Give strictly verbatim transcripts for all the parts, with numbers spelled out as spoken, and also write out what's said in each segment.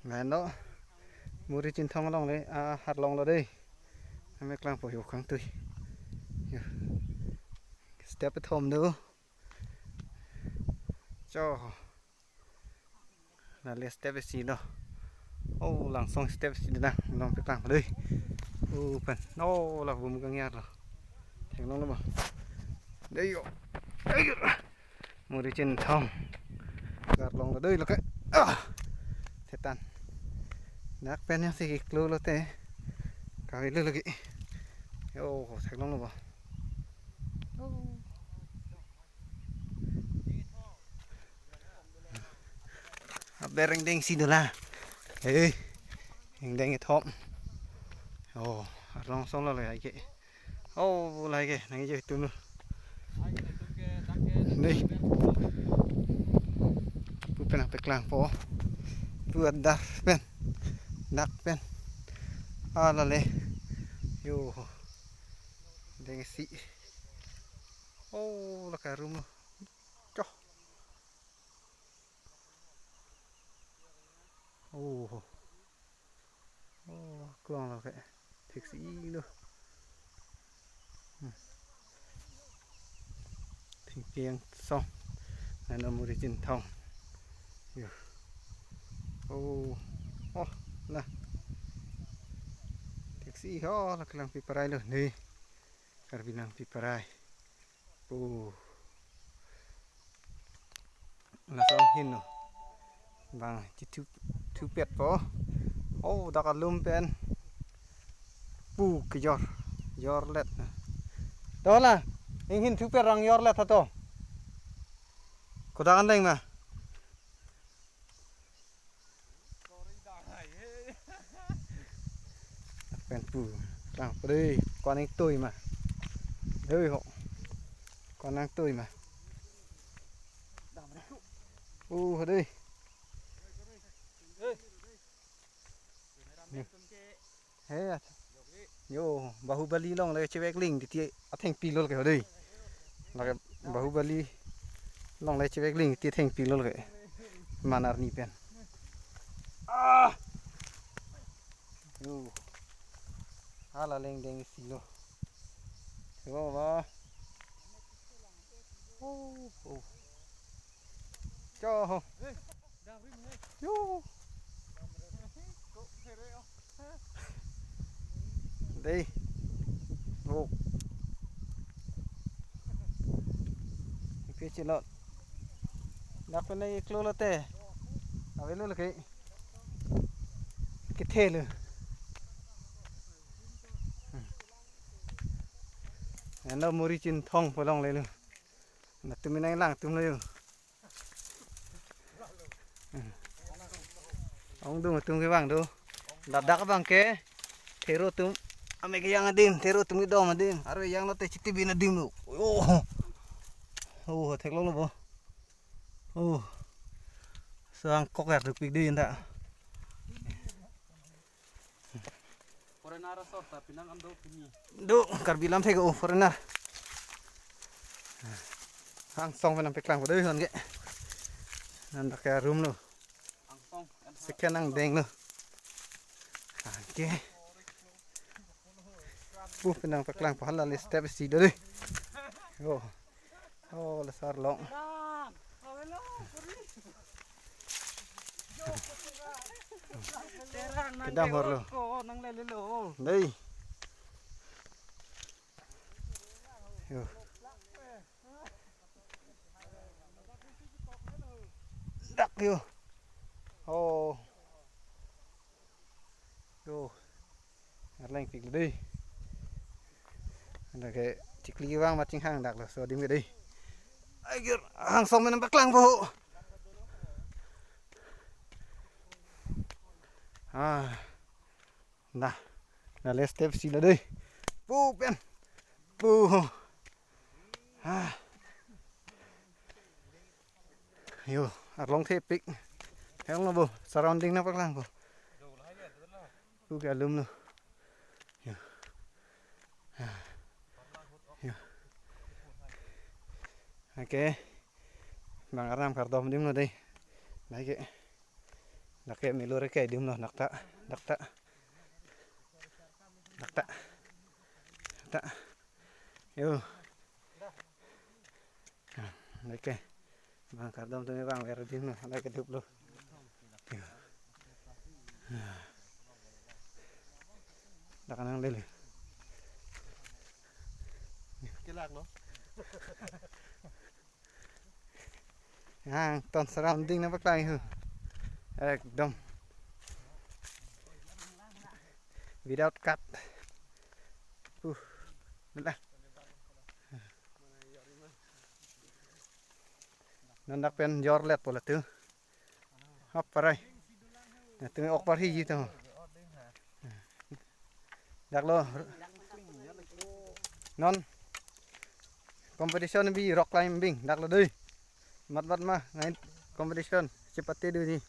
Lahenlo, Muri Chinthong alongle, ah, arlonglo dei. Nangpeklang po yo kangtui. Yo. Step kethom do. Cho. Lale step isi do. Oh, langsung step isi do nang. Nangpeklang po dei. Oh, pen. Oh, la bum kangyarlo. Theklonglo bo. Dei yo. Dei yo. Muri Chinthong. Arlonglo dei lake. Ah. Thetan. Dak pen ya si klolo te. Kavelo lagi. Yo, theklonglo bo. Oh. Aber ingdeng si dola. Hei. Ingdeng kethom. Oh, arlong songlo le hai ke. Oh, lahai ke, nangkejo itum lo. Dei. Pu pen nangpeklang po. Pu adar pen. Dak pen. Ah, lale. Yo. Deng si. Oh, lake arum lo. Choh. Oh. Oh, klong lake. Theksi lo. Hmm. Thengpi angsong. Nano Muri Chinthong. Yo. Oh. Oh, la. Theksi ho, la Karbi Langpi Parai lo. Dei. Karbi Langpi Parai. Oh. Laso ahin lo. Bang, chithu, thupet po. Oh, dak alum pen. Pu kejor. Jorlet. Dola. Inghin thupet rang jorlet hato. Kodak anleng ma. Pen pu. Lang po dei. Ko-an nangtui ma. Dei ho. Ko-an nangtui ma. Uh, dei. He, yo, Bahubali alongle chevek ling titi athengpi lo ke ho dei. Lake Bahubali alongle chevek ling titi athengpi lo ke. Manar ni pen. Ah! Yo. Hala lengdeng si lo. Yo ba. Oh, oh. Cho ho. Yo. Dei. Oh. Ipi chilot. Dak pen nang iklo lote. Avelo lake. Kethe lo. Eno Muri Chinthong pu alongle lo. Latum inang langtum lo yo. Ongdung atum ke bang do. Ladak abang ke thero atum. Amek yang adim, thero atum kedom adim. Aro yang lote chitibin adim lo. Oh. Oh, theklonglo bo. Oh. Sang kok yar dukpik dei anta. Foreigner asor ta pinang ando pini. Do, Karbi lamthe ke, oh, foreigner. Angsong pen nangpeklang po dei hon ke. Nang dak ke arum lo. Angsong. Second angdeng lo. Okay. Pu pen nangpeklang po, hala le step isi do dei. Yo. Oh, laso arlong. Kedam hor lo. Dei. Yo. Dak yo. Oh. Yo. Arleng pik dei. Anda ke chikli vang ma chinghang dak laso adim ke dei. Ai gir, angsong pen nangpeklang po. Ah. Nah. Nah, le step isi lo dei. Pu pen. Pu. Ah. Yo, arlong thepik. Heng lo bo, surrounding nangpaklang bo. Pu ke alum lo. Yo. Yo. Okay. Bang arnam kardom adim lo dei. Lake. Lake milur ke adim lo, dakta, dakta, dakta, dakta. Yo. Lake. Bang kardom tumi bang ver adim lo, lake duplo. Yo. Dak nanglele. Kelak lo. Hangton surrounding nangpaklang ho. Ekdom. Without cut. Uh. Nila. Non dak pen jor let po latu. Hap parai. Nah, tumi ok parhi ji to. Dak lo. Non. Competition bi rock climbing. Dak lo dei. Mat mat ma ngai competition. Chepate du ji.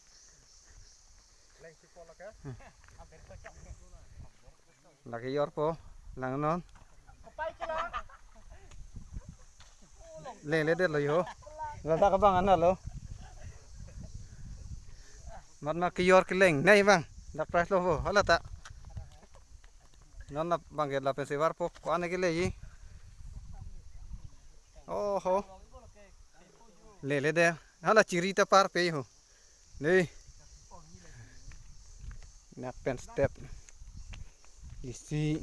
Lake jor po. Lang non. Lele det lo jo. Ladak abang ana lo. Mat ma kejor keleng. Nai bang. Dak prize lo ho. Hala ta. Non la bang ke lapen sevar po. Ko-an ke le ji. Oho. Lele det. Hala chiri ta par pe ho. Dei. Nak pen step. Isi.